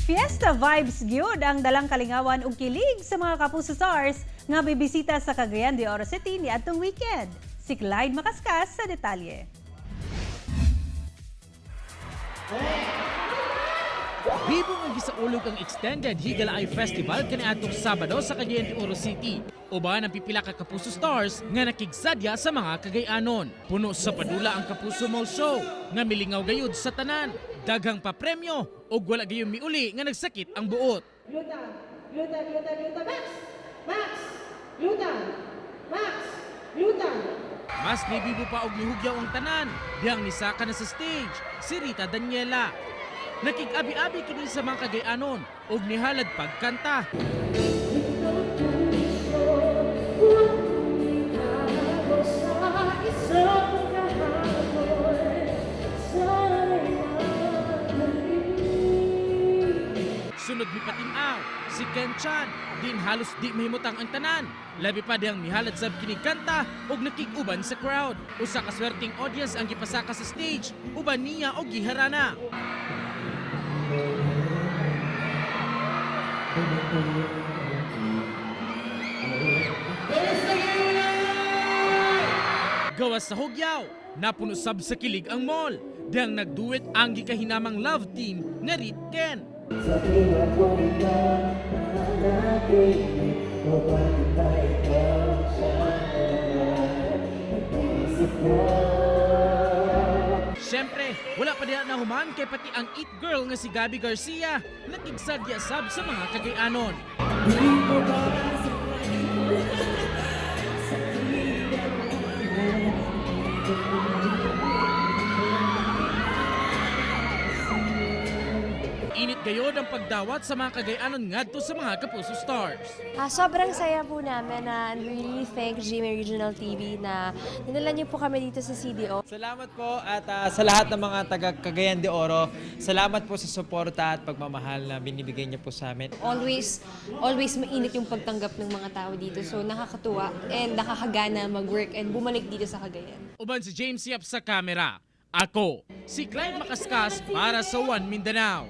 Fiesta vibes gyud ang dalang kalingawan ug kilig sa mga Kapuso Stars nga bibisita sa Cagayan de Oro City niadtong weekend. Si Clyde Makaskas sa detalye. Bibo nga gisaulog ang extended Higalaay Festival kaniadtong Sabado sa Cagayan de Oro City. Uban ang pipila ka Kapuso Stars nga nakigsadya sa mga Cagayanon. Puno sa padula ang Kapuso Mall Show nga milingaw gayud sa tanan. Daghang papremyo ug wala gayud miuli nga nagsakit ang buot. Gluta, gluta, gluta, gluta, max! Max! Gluta! Max! Gluta! Mas nibibo pa og nihugyaw ang tanan dihang nisaka na sa stage si Rita Daniela. Nakig-abi-abi kini sa mga Cagayanon ug nihalad pagkanta. Sunod mi patin-aw, si Ken Chan, din halos di mahimutang ang tanan. Labi pa dihang mihalad sab kini kanta ug nakig-uban sa crowd. Usa ka swerteng audience ang gipasaka sa stage uban niya og giharana. Gawas sa hugyaw, napuno sab sa kilig ang mall. Dihang nagduet ang gikahinamang love team nga Rit Ken. Sa tuwa ko ikaw nananaginip o bakit ba ikaw siya naman nag-iisip ko? Siyempre, wala pa diha nahuman kay pati ang it girl nga si Gabby Garcia nakigsadya sab sa mga Cagayanon. Init gayod ang pagdawat sa mga Cagayanon ngadto sa mga Kapuso Stars. Sobrang saya po namin na and we really thank GMA Regional TV na dinala niyo po kami dito sa CDO. Salamat po at sa lahat ng mga taga Cagayan de Oro, salamat po sa suporta at pagmamahal na binibigay niyo po sa amin. Always, always mainit yung pagtanggap ng mga tao dito. So nakakatuwa and nakakagana mag-work and bumalik dito sa Cagayan. Uban si James Yap sa kamera. Ako, si Clyde Makaskas para sa One Mindanao.